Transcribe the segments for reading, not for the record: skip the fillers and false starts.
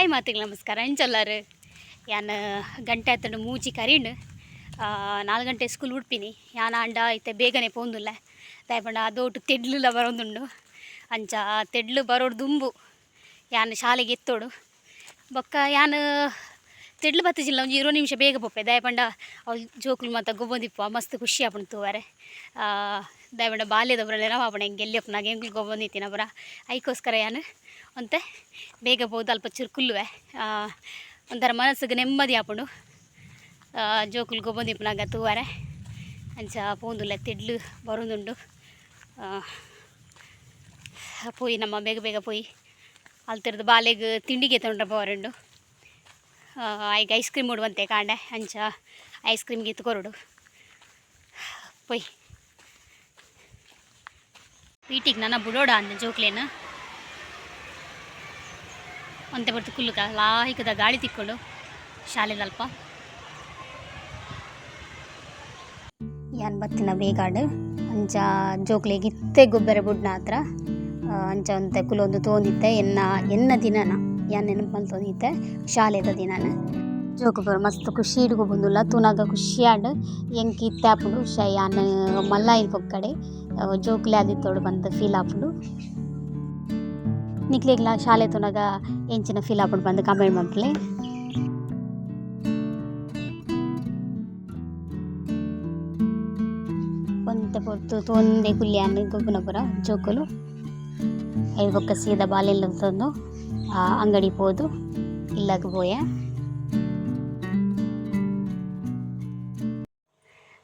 Hi ಮಾತಿಗೆ ನಮಸ್ಕಾರ. ಎಂಚಲ್ಲಾರು ಯಾನ್ ಗಂಟೆ ಆತಂಡು ಮೂಜಿ ಕರೀಂಡ್. 4 ಗಂಟೆ ಸ್ಕೂಲ್ ಉಡ್ಪಿನಿ ಯಾನ್ ಆಂಡ ಇತ್ತೆ ಬೇಗನೆ ಪೋಂದುಲ್ಲೆ. ದಾಯೆ ಪಂಡ ಅದೋಟು ತೆಡ್ಲುಲ ಬರೋದುಂಡು. ಅಂಚ ತೆಡ್ಲು ಬರೋಡು ದುಂಬು ಯಾನ್ ಶಾಲೆಗೆ ಎತ್ತೋಡು. ಬೊಕ್ಕ ಯಾನ್ ತೆಡ್ಲು ಬತ್ತಿಜಿಲ್ಲ ಒಂಜಿ 20 ನಿಮಿಷ ಬೇಗ ಪೋಪೆ. ದಾಯೆ ಪಂಡ ಅವು ಜೋಕುಲು ಮಾತ ಗೊಬ್ಬೊಂದಿಪ್ಪ ಮಸ್ತ್ ಖುಷಿ ಆಪುಂಡು ತೂವರೆ. ದಾಯೆ ಪಂಡ ಬಾಲ್ಯದ ಪೂರ ನೆನಪಾಪುಂಡು ಎಂಕ್ ಎಲ್ಯಪ್ಪುನಗ ಎಂಕುಲು ಗೊಬ್ಬೊಂದಿತ್ತಿನ ಪೂರ. ಐಕೋಸ್ಕರ ಯಾನ್ ಒಂತೆ ಬೇಗ ಪೋದು ಅಲ್ಪ ಚೂರು ಕುಲ್ಲುವೆ. ಒಂಥರ ಮನಸ್ಸಿಗೆ ನೆಮ್ಮದಿ ಆಪುಂಡು ಜೋಕುಲು ಗೊಬ್ಬೊಂದಿಪ್ಪುನಗ ತೂವರೆ. ಅಂಚ ಪೋಂದುಲ್ಲೆ ತೆಡ್ಲು ಬರೋದುಂಡು. ಪೋಯಿ ನಮ್ಮ ಬೇಗ ಬೇಗ ಪೋಯಿ ಅಲ್ತಿರ್ದು ಬಾಲೆಗ್ ತಿಂಡಿಗೆ ತೊಂಡ್ರೆ ಪೋವರುಂಡು. ಐಕ್ ಐಸ್ ಕ್ರೀಮ್ ಉಡುವಂತೆ ಕಾಂಡೆ. ಅಂಚ ಐಸ್ ಕ್ರೀಮ್ ಗಿತ್ತು ಕೊರಡು ಪೋಯ್ ಪೀಟಿಗೆ ನನ್ನ ಬುಡೋಡ ಅಂದ ಜೋಕ್ಲೇನು ಒಂತೆ ಬರ್ತು ಕುಲ್ಲುಕ ಲಾಹಿಕದ ಗಾಳಿ ತಿಕ್ಕೊಂಡು ಶಾಲೆದಲ್ಪ. ಯಾನ್ ಬತ್ತಿನ ಬೇಗಾಡು ಅಂಚ ಜೋಕ್ಲೆಗ್ ಇತ್ತೆ ಗೊಬ್ಬರ ಬುಡ್ನ ಹತ್ರ. ಅಂಚ ಒಂತೆ ಕುಲೊಂದು ತೋಂದಿತ್ತೆ ಎನ್ನ ಎನ್ನ ದಿನನ ಯಾನ್ ನೆನಪು ಮಲ್ತೊಂದಿತ್ತೆ ಶಾಲೆದ ದಿನನ. ಜೋಕು ಪೂರ ಮಸ್ತ್ ಖುಷಿ ಗೊಬ್ಬೊಂದುಲ್ಲ ತೂನಗ ಖುಷಿ ಆಂಡ್. ಎಂಕ್ ಇತ್ತೆ ಆಪುಂಡು ಯಾನ್ ಮಲ್ಲ ಆಯಿನ ಪೊಕ್ಕಡೆ ಜೋಕುಲೆ ಆದಿತ್ತೋಡು ಪಂದ್ ಫೀಲ್ ಆಪುಂಡು. ನಿಕ್ಲೆಗ್ಲ ಶಾಲೆ ತೂನಗ ಎಂಚಿನ ಫೀಲ್ ಆಪುಂಡು ಪಂದ್ ಕಮೆಂಟ್ ಮಲ್ಪುಲೆ. ಒಂತೆ ಪೊರ್ತು ತೂವೊಂದೆ ಕುಲ್ಲಿಯಾನ್ ಗೊಬ್ಬುನ ಪೂರ ಜೋಕುಲು. ಐದು ಬೊಕ್ಕ ಸೀದಾ ಬಾಲೆಲ್ಲ ತಂದು ಅಂಗಡಿ ಪೋದು ಇಲ್ಲಗ್ ಪೋಯೆ.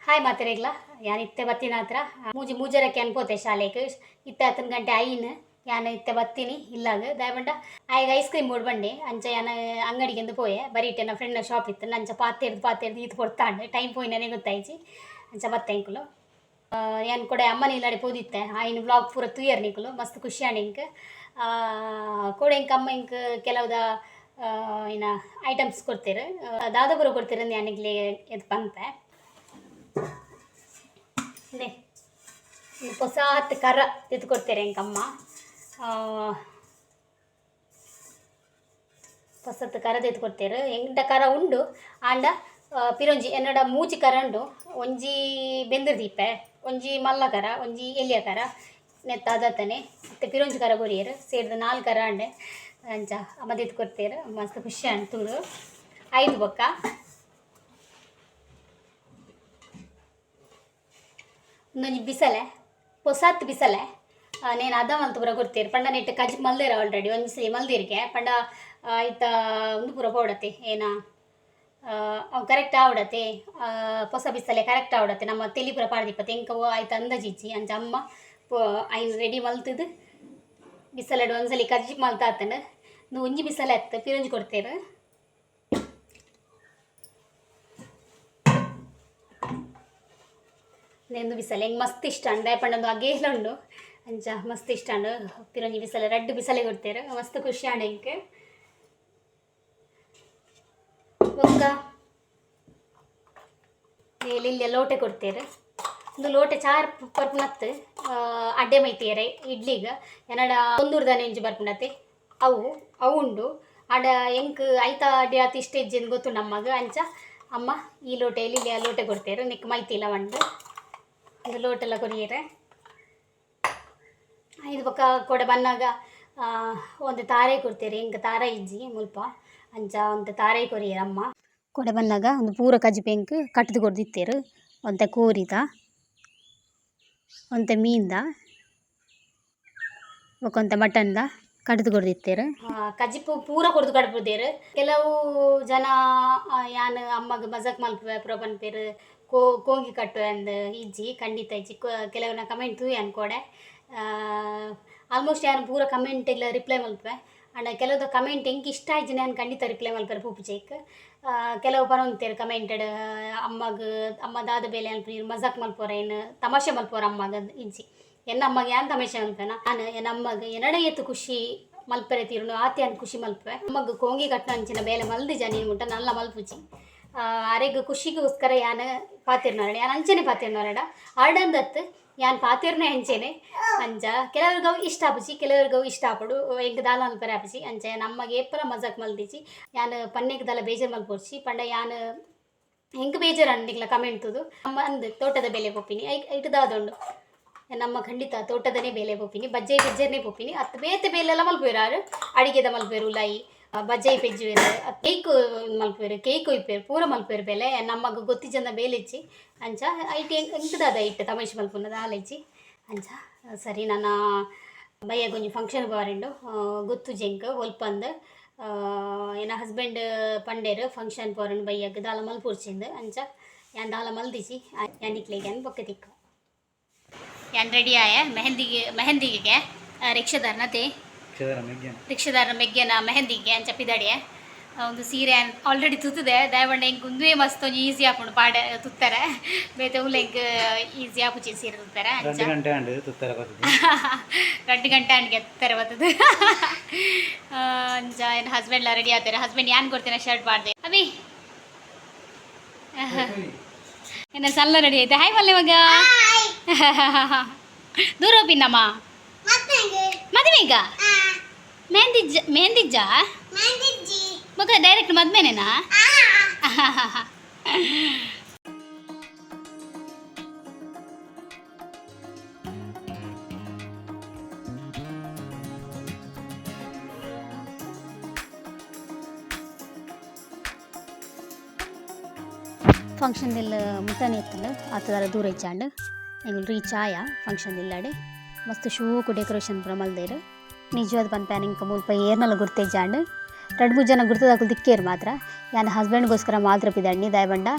ಹಾಯ್ ಮಾತೆರೆಗ್ಲ, ಯಾನ್ ಇತ್ತೆ ಬತ್ತಿನ ಹತ್ರ ಮೂಜಿ ಮೂಜರಕ್ಕೆ ಅನ್ಪೋತೆ ಶಾಲೆಗ್. ಇತ್ತೆ 10 ಗಂಟೆ ಐನ್. ಯಾನ್ ಇತ್ತೆ ಬತ್ತೀನಿ ಇಲ್ಲಾಗ. ದಾಯೆ ಪಂಡ ಆಯಗ್ ಐಸ್ ಕ್ರೀಮ್ ಬೋಡು ಬಂಡೆ. ಅಂಚ ಯಾನ್ ಅಂಗಡಿಗೆಂದು ಪೋಯೆ. ಬರೀಟೆ ನನ್ನ ಫ್ರೆಂಡ್ನ ಶಾಪ್ ಇತ್ತು. ಅಂಚ ಪಾತೆರ್ದು ಪಾತೆರ್ದು ಈತ್ ಪೊರ್ತಾಂಡ್ ಟೈಮ್ ಪೋಯಿನನೇ ಗೊತ್ತಾಯ್ಜಿ. ಅಂಚ ಬತ್ತೆ ಎಂಕುಲು. ಯಾನ್ ಕೊಡೆ ಅಮ್ಮನ ಇಲ್ಲಡೆ ಪೋದಿತ್ತೆ. ಆಯಿನ ವ್ಲಾಗ್ ಪೂರ ತೂಯರ್ ನಿಕುಲು, ಮಸ್ತ್ ಖುಷಿ ಆಂಡ್ ಎಂಕ್. ಕೋಡೆ ಎಂಕ್ ಅಮ್ಮ ಎಂಕ್ ಕೆಲವುದ ಏನ ಐಟಮ್ಸ್ ಕೊಡ್ತೇರು. ದಾದ ಪೂರ ಕೊಡ್ತೇರು ಯಾನ್ ನಿಕ್ಲೆ ಎದ್ ಪನ್ಪೆ. ನೆ ಪೊಸಾತ್ ಕರ ದೆತ್ತ್ ಕೊಡ್ತೇರು ಎಂಕ್ ಅಮ್ಮ. ಪೊಸತ್ ಕರ ದೆತ್ತ್ ಕೊಡ್ತೇರು. ಎಂಕ್ಡ ಕರ ಉಂಡು ಆಂಡ ಪಿರೊಂಜಿ ಎನ್ನಡ ಮೂಜಿ ಕರ ಉಂಡು. ಒಂಜಿ ಬೆಂದುರ್ ದೀಪೆ, ಒಂಜಿ ಮಲ್ಲ ಕರ, ಒಂಜಿ ಎಲ್ಯ ಕರ. ನೆತ್ತ ಅದತ್ತನೆ ಇತ್ತೆ ಪಿರೊಂಜಿ ಕರ ಕೊರಿಯೆರ್ ಸೇರ್ದ್ 4 ಕರ ಆಂಡ್. ಅಂಚ ಅಮ್ಮ ದೆತ್ತ್ ಕೊರ್ತೆರ್ ಮಸ್ತ್ ಖುಷಿ ಆಂಡ್ ತೂದು. ಐದು ಬೊಕ್ಕ ಉಂದೊಂಜಿ ಬಿಸಲೆ, ಪೊಸತ್ ಬಿಸಲೆ. ನೇನ್ ಅದ ಮಲ್ತ್ ಪೂರ ಕೊರ್ತೆರ್. ಪಂಡ ನೆಟ್ಟ್ ಕಜಿಪು ಮಲ್ದೆರ್ ಆಲ್ರೆಡಿ ಒಂಜಿ ಸರಿ ಮಲ್ದೆರ್ಗೆ. ಪಂಡ ಐತ ಉಂದು ಪೂರ ಪೋಡತೆ ಏನ ಅವು ಕರೆಕ್ಟ್ ಆವಡತೆ. ಪೊಸ ಬಿಸಲೆ ಕರೆಕ್ಟ್ ಆವಡತೆ. ನಮ್ಮ ತೆಲಿ ಪೂರ ಪಾಡ್ದಿಪ್ಪತೆ ಎಂಕ್ ಅವು ಐತ ಅಂದಾಜು ಇಜ್ಜಿ. ಅಂಚ ಅಮ್ಮ ಐನ್ ರೆಡಿ ಮಲ್ತುದು ಬಿಸಲೆಡ್ ಒಂದ್ಸಲಿ ಕಜಿಪು ಮಲ್ತಾತುಂಡು. ಉಂದು ಒಂಜಿ ಬಿಸಲೆ ಅತ್ತ್ ಪಿರೊಂಜಿ ಕೊರ್ತೆರ್. ಉಂದು ಬಿಸಲೆ ಎಂಕ್ ಮಸ್ತ್ ಇಷ್ಟ ಆಂಡ್. ದಾಯೆ ಪಂಡ ಉಂದು ಅಗೇಲ ಉಂಡು. ಅಂಚ ಮಸ್ತ್ ಇಷ್ಟ ಆಂಡ್. ಪಿರೊಂಜಿ ಬಿಸಲೆ ರಡ್ಡ್ ಬಿಸಲೆ ಕೊರ್ತೆರ್. ಮಸ್ತ್ ಖುಷಿ ಆಂಡ್ ಎಂಕ್. ಬೊಕ್ಕ ಎಲ್ಯ ಲೋಟೆ ಕೊರ್ತೆರ್. ಉಂದು ಲೋಟೆ ಚಾರ್ ಪರ್ಪುನತ್ ಅಡ್ಡೆ ಮೈತಿಯೆರೆ ಇಡ್ಲಿಗ್. ಎನಡ ಒಂದೂರ್ದನೆ ಒಂಜಿ ಬರ್ಪುಂಡತೆ ಅವು ಅವು ಉಂಡು. ಆಂಡ ಎಂಕ್ ಐತ ಅಡ್ಡೆ ಆತ್ ಇಷ್ಟ ಇಜ್ಜಿ ಅಂದ್ ಗೊತ್ತುಂಡು ಅಮ್ಮಗ್. ಅಂಚ ಅಮ್ಮ ಈ ಲೋಟೆ ಎಲ್ಯ ಲೋಟೆ ಕೊರ್ತೆರ್ ನೆಕ್ಕ್ ಮೈತಿಲ ಪಂದ್. ಉಂದು ಲೋಟೆಲ ಕೊರಿಯೆರ್. ಐದು ಬೊಕ್ಕ ಕೋಡೆ ಬನ್ನಗ ಒಂತೆ ತಾರಾಯಿ ಕೊರ್ತೆರ್. ಎಂಕ್ ತಾರಾಯಿ ಇಜ್ಜಿ ಮುಲ್ಪ. ಅಂಚ ಒಂತೆ ತಾರಾಯಿ ಕೊರಿಯೆರ್ ಅಮ್ಮ. ಕೋಡೆ ಬನ್ನಗ ಉಂದು ಪೂರ ಕಜಿಪು ಎಂಕ್ ಕಟ್ದ್ ಕೊರ್ದಿತ್ತೆರ್. ಒಂತೆ ಕೋರಿದ, ಒಂತೆ ಮೀನ್ದ, ಬೊಕ ಒಂತೆ ಮಟನ್ದ ಕಟ್ದ್ ಕೊರ್ದಿತ್ತೆರ್. ಕಜಿಪು ಪೂರ ಕೊರ್ದು ಕಡಪುದೆರ್. ಕೆಲವು ಜನ ಯಾನ್ ಅಮ್ಮಗ್ ಮಜಾಕ್ ಮಲ್ಪುವೆ ಪೂರ ಪನ್ಪೆರ್. ಕೋಂಗಿ ಕಟ್ಟುವೆ ಅಂದ್. ಇಜ್ಜಿ, ಖಂಡಿತ ಇಜ್ಜಿ. ಕೆಲವುನ ಕಮೆಂಟ್ ತೂಯೆ ಯಾನ್ ಕೋಡೆ. ಆಲ್ಮೋಸ್ಟ್ ಯಾನ್ ಪೂರ ಕಮೆಂಟ್ಗ್ಲ ರಿಪ್ಲೈ ಮಲ್ಪುವೆ. ಆಂಡ ಕೆಲವುದ ಕಮೆಂಟ್ ಎಂಕ್ ಇಷ್ಟ ಆಯಿಜಿಂಡ ಯಾನ್ ಖಂಡಿತ ರಿಪ್ಲೈ ಮಲ್ಪೆರೆ ಪೋಪುಜಿ ಐಕ್. ಕೆಲವು ಪನೊಂತೆರ್ ಕಮೆಂಟ್ಡ್ ಅಮ್ಮಗ್ ಅಮ್ಮ ದಾದ ಬೇಲೆ ಮಲ್ಪುನಿ ಈರ್ ಮಜಾಕ್ ಮಲ್ಪುವರ ಏನ್ ತಮಾಷೆ ಮಲ್ಪುವರ ಅಮ್ಮಗ್ ಅಂದ್. ಇಜ್ಜಿ, ಎನ್ನ ಅಮ್ಮಗ್ ಯಾನ್ ತಮಾಷೆ ಮಲ್ಪುವೆನಾ? ಯಾನ್ ಎನ್ನ ಅಮ್ಮಗ್ ಎನಡ ಏತ್ ಖುಷಿ ಮಲ್ಪೆರೆ ತೀರುಂಡು ಆತ್ ಯಾನ್ ಖುಷಿ ಮಲ್ಪುವೆ. ಅಮ್ಮಗ್ ಕೋಂಗಿ ಕಟ್ಟುನಂಚಿನ ಬೇಲೆ ಮಲ್ದಿಜ ನೀನ್ ಮುಟ್ಟ ನನಲ ಮಲ್ಪುಜಿ. ಅರೆಗ್ ಖುಷಿಗೋಸ್ಕರ ಯಾನ್ ಪಾತೆರ್ನರಡ, ಯಾನ್ ಅಂಚನೆ ಪಾತೆರ್ನರಡ ಆರ್ಡಂದತ್. ಯಾನ್ ಪಾತೆರ್ನೆ ಅಂಚೆನೆ. ಅಂಚ ಕೆಲವ್ರಿಗೆ ಅವು ಇಷ್ಟ ಆಪುಜಿ, ಕೆಲವ್ರಿಗೆ ಅವು ಇಷ್ಟ ಆಪುಂಡು. ಎಂಕ್ ದಾಲ ಮಲ್ಪೆರೆ ಆಪುಜಿ. ಅಂಚ ನಮ್ಮಗ್ ಏಪಲ ಮಜಾಕ್ ಮಲ್ದಿಜಿ. ಯಾನ್ ಪನ್ನೆಗ್ ದಾಲ ಬೇಜಾರ್ ಮಲ್ಪೊಡ್ಚಿ ಪಂಡ ಯಾನ್ ಎಂಕ್ ಬೇಜಾರ್ ನಿಕ್ಲ ಕಮೆಂಟ್ ತೂದು. ನಮ್ಮ ಅಂದ್ ತೋಟದ ಬೆಲೆ ಪೋಪಿನಿ, ಐಕ್ ಐಟ್ ದಾದ ಉಂಡು? ನಮ್ಮ ಖಂಡಿತ ತೋಟದನೇ ಬೇಲೆ ಪೋಪಿನಿ, ಬಜ್ಜೈ ಪೆಜ್ಜರ್ನೇ ಪೋಪಿನಿ. ಅತ್ ಬೇತೆ ಬೇಲೆಲ್ಲ ಮಲ್ಪುವೆರ್ ಆರ್, ಅಡಿಗೆದ ಮಲ್ಪುವೆರ್, ಉಲಾಯಿ ಬಜ್ಜೈ ಪೆಜ್ಜುವೆರ್, ಕೇಕ್ ಮಲ್ಪುವೆರ್, ಕೇಕ್ ಒಯ್ಪೆರ್, ಪೂರ ಮಲ್ಪುವೆರ್ ಬೇಲೆ. ನಮ್ಮಗ್ ಗೊತ್ತಿಜ್ಜಂದ ಬೇಲೆ ಇಜ್ಜಿ. ಅಂಚ ಐಟ್ ಎಂಕ್ ದಾದ ಐಟ್ ತಮಾಷೆ ಮಲ್ಪುನ ದಾಲ ಇಜ್ಜಿ. ಅಂಚ ಸರಿ, ನನ್ನ ಬಯ್ಯಗ್ ಒಂಜಿ ಫಂಕ್ಷನ್ ಬಾರಿಂಡು, ಗೊತ್ತುಜಿ ಎಂಕ್ ಒಲ್ಪಂದ್. ಎನ್ನ ಹಸ್ಬೆಂಡ್ ಪಂಡೆರ್ ಫಂಕ್ಷನ್ ಪೋರಂಡು ಬಯ್ಯಗ್, ದಾಲ ಮಲ್ಪೊಡ್ಚಿಂದ್. ಅಂಚ ಯಾನ್ ದಾಲ ಮಲ್ದಿಜಿ. ಯಾನ್ ನಿಕ್ಲೆಗ್ ಯಾನ್ ಬೊಕ್ಕ ತಿಕ್ಕ. ಯಾನ್ ರೆಡಿ ಆಯ ಮೆಹಂದಿಗೆ, ಮೆಹಂದಿಗೆ ರಿಕ್ಷಾದಾರನತೆ, ರಿಕ್ಷಾದಾರ ಮೆಗ್ಗೆನ ಮೆಹಂದಿಗೆ. ಅಂಚ ಪಿದಡಿಯ. ಒಂದು ಸೀರೆ ಆಲ್ರೆಡಿ ತುತ್ತದೆ. ದಾಯೆಪಂಡ ಎಂಕ್ ಉಂದುವೇ ಮಸ್ತ್ ಒಂಜಿ ಈಸಿ ಆಪುಂಡು ಪಾಡೆ ತುತ್ತಾರೆ. ಬೇತೆ ಉಲ್ಲ ಎಂಕ್ ಈಸಿ ಆಪುಜಿ ಸೀರೆ ತುತ್ತಾರೆ. ಅಂಚ 2 ಗಂಟೆ ಆಂಡ್ ತುತ್ತರ ಬರ್ತದೆ. 2 ಗಂಟೆ ಆಂಡ್ ಎತ್ತರ ಬರ್ತದೆ. ಅಂಚ ಎನ್ನ ಹಸ್ಬೆಂಡ್ ರೆಡಿ ಆಗ್ತಾರೆ. ಹಸ್ಬೆಂಡ್ ಯಾನ್ ಕೊಡ್ತೇನೆ ಶರ್ಟ್ ಪಾಡ್ದೆ. ಅಭಿ ಎನ್ನ ಸಲ್ಲ ರೆಡಿ ಆಯ್ತು. ಹಾಯ್ ಮಲ್ಲೆ ಮಗ. ದೂರ ಹೋಪಿನಮ್ಮ ಮದುವೆಗ. ಮೆಹಂದಿಜ್ಜ, ಮೆಹಂದಿಜ್ಜ ಮಗ, ಡೈರೆಕ್ಟ್ ಮದ್ಮೆನೇನಾ? ಫಂಕ್ಷನ್ ದಿಲ್ಲ ಮುಟ್ಟನೆ ಇತ್ತಂಡು, ಆತದಾರ ದೂರ ಇಚ್ಚಾಂಡು. ಎಂಗುಲು ರೀಚ್ ಆಯ ಫಂಕ್ಷನ್ ದಿಲ್ಲಾಡೆ. ಮಸ್ತ್ ಶೋಕು ಡೆಕೋರೇಷನ್ ಪೂರ ಮಲ್ದೇರು. ನಿಜವಾದ ಪನ್ಪೆ, ಇಂಕ ಮುಲ್ಪ ಏರ್ನಲ ಗುರ್ತೆಜ್ಜಾಂಡ್. ರಡ್ಡ್ ಮೂಜಿ ಜನ ಗುರ್ತದಾಕುಲು ತಿಕ್ಕೇರು ಮಾತ್ರ. ಯಾನ್ ಹಸ್ಬೆಂಡ್ಗೋಸ್ಕರ ಮಾತ್ರ ಪಿದಡ್ನಿ. ದಾಯೆ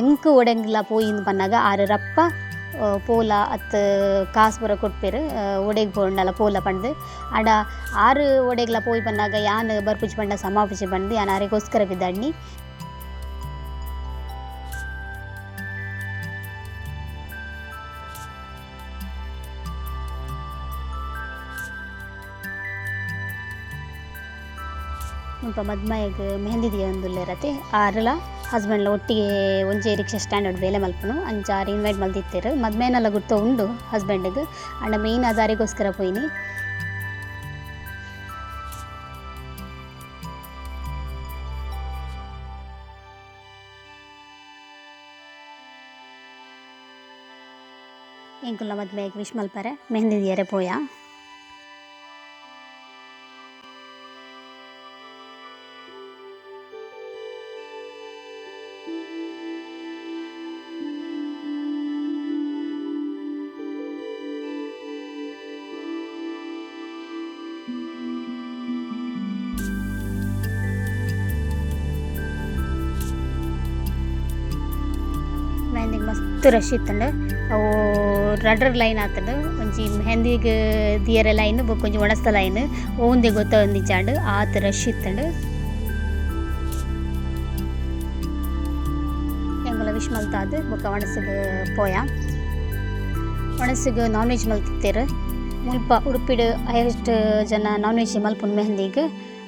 ಎಂಕ್ ಒಡೆಂಗ್ಲ ಪೋಯಿಂದ್ ಪನ್ನಗ ಆರು ರಪ್ಪ ಪೋಲ ಅತ್ ಕಾಸ್ ಪೂರ ಕೊಟ್ಪೆರ್, ಒಡೆಗ್ ಪೋಂಡಲ ಪೋಲ ಪಂಡ್ದ್. ಆಂಡ ಆರು ಒಡೆಗ್ಲ ಪೋಯಿ ಪನ್ನಗ ಯಾನ್ ಬರ್ಪುಜಿ ಪಂಡ ಸಮ ಆಪುಜಿ ಪಂಡ್ದ್ ಯಾನ್ ಆರೆಗೋಸ್ಕರ ಪಿದಡ್ನಿ. ಮುಲ್ಪ ಮದ್ಮಯಗ್ ಮೆಹಂದಿ ದಿಯೊಂದುಲ್ಲೆರತೆ. ಆರುಲ ಹಸ್ಬೆಂಡ್ಲ ಒಟ್ಟಿಗೆ ಒಂಜೇ ರಿಕ್ಷಾ ಸ್ಟ್ಯಾಂಡ್ ಬೇಲೆ ಮಲ್ಪುನು. ಅಂಚ ಆರ್ ಇನ್ವೈಟ್ ಮಲ್ದಿತ್ತೆರ್. ಮದ್ಮೆನಲ ಗುರ್ತ ಉಂಡು ಹಸ್ಬೆಂಡ್ಗ್. ಆಂಡ ಮೇಯ್ನ್ ಆದ್ ಆರೆಗೋಸ್ಕರ ಪೋಯಿನಿ. ಎಂಕುಲ್ನ ಮದ್ಮೆಗ್ ವಿಶ್ ಮಲ್ಪರೆ ಮೆಹಂದಿ ದಿಯರೆ ಪೋಯ. ಮೆಹಂದಿಗ್ ಮಸ್ತ್ ರಶ್ ಇತ್ತಂಡು. ಅವು ರಡ್ಡ್ ರಡ್ಡ್ ಲೈನ್ ಆತುಂಡು. ಒಂಜಿ ಮೆಹಂದಿಗ್ ದಿಯರೆ ಲೈನ್, ಬೊಕ್ಕ ಒಂಜಿ ಒಣಸ್ದ ಲೈನ್. ಓಂದೆ ಗೊತ್ತೊಂದಿಜ್ಜಾಂಡ್, ಆತ್ ರಶ್ ಇತ್ತಂಡು. ಎಂಕುಲ ವಿಶ್ ಮಲ್ತಾದ್ ಬೊಕ್ಕ ಒಣಸ್ಗ್ ಪೋಯ. ಒಣಸ್ಗ್ ನಾನ್ ವೆಜ್ ಮಲ್ತಿತ್ತೆರ್. ಮುಲ್ಪ ಉಡುಪಿಡ್ ಹೈಯೆಸ್ಟ್ ಜನ ನಾನ್ ವೆಜ್ ಮಲ್ಪುನು ಮೆಹಂದಿಗ್.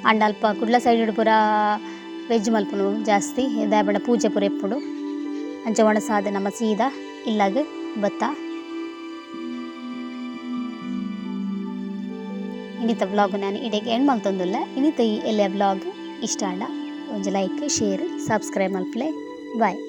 ಆಂಡ ಅಲ್ಪ ಕುಡ್ಲ ಸೈಡ್ ಪೂರ ವೆಜ್ ಮಲ್ಪುನು ಜಾಸ್ತಿ. ದಾಯೆ ಪಂಡ ಪೂಜೆ ಪೂರ ಇಪ್ಪುಂಡು. ಅಂಚ ಒಣಸಾದ್ ನಮ ಸೀದಾ ಇಲ್ಲಗ್ ಬತ್ತ. ಇನಿತ ವ್ಲಾಗ್ ನಾನು ಇಡೆಗ್ ಎಂಡ್ ಮಲ್ತೊಂದುಲ್ಲೆ. ಇನಿತ ಈ ಎಲ್ಲೆ ವ್ಲಾಗ್ ಇಷ್ಟ ಆಂಡ ಒಂಜಿ ಲೈಕ್, ಶೇರ್, ಸಬ್ಸ್ಕ್ರೈಬ್ ಮಲ್ಪುಲೆ. ಬಾಯ್.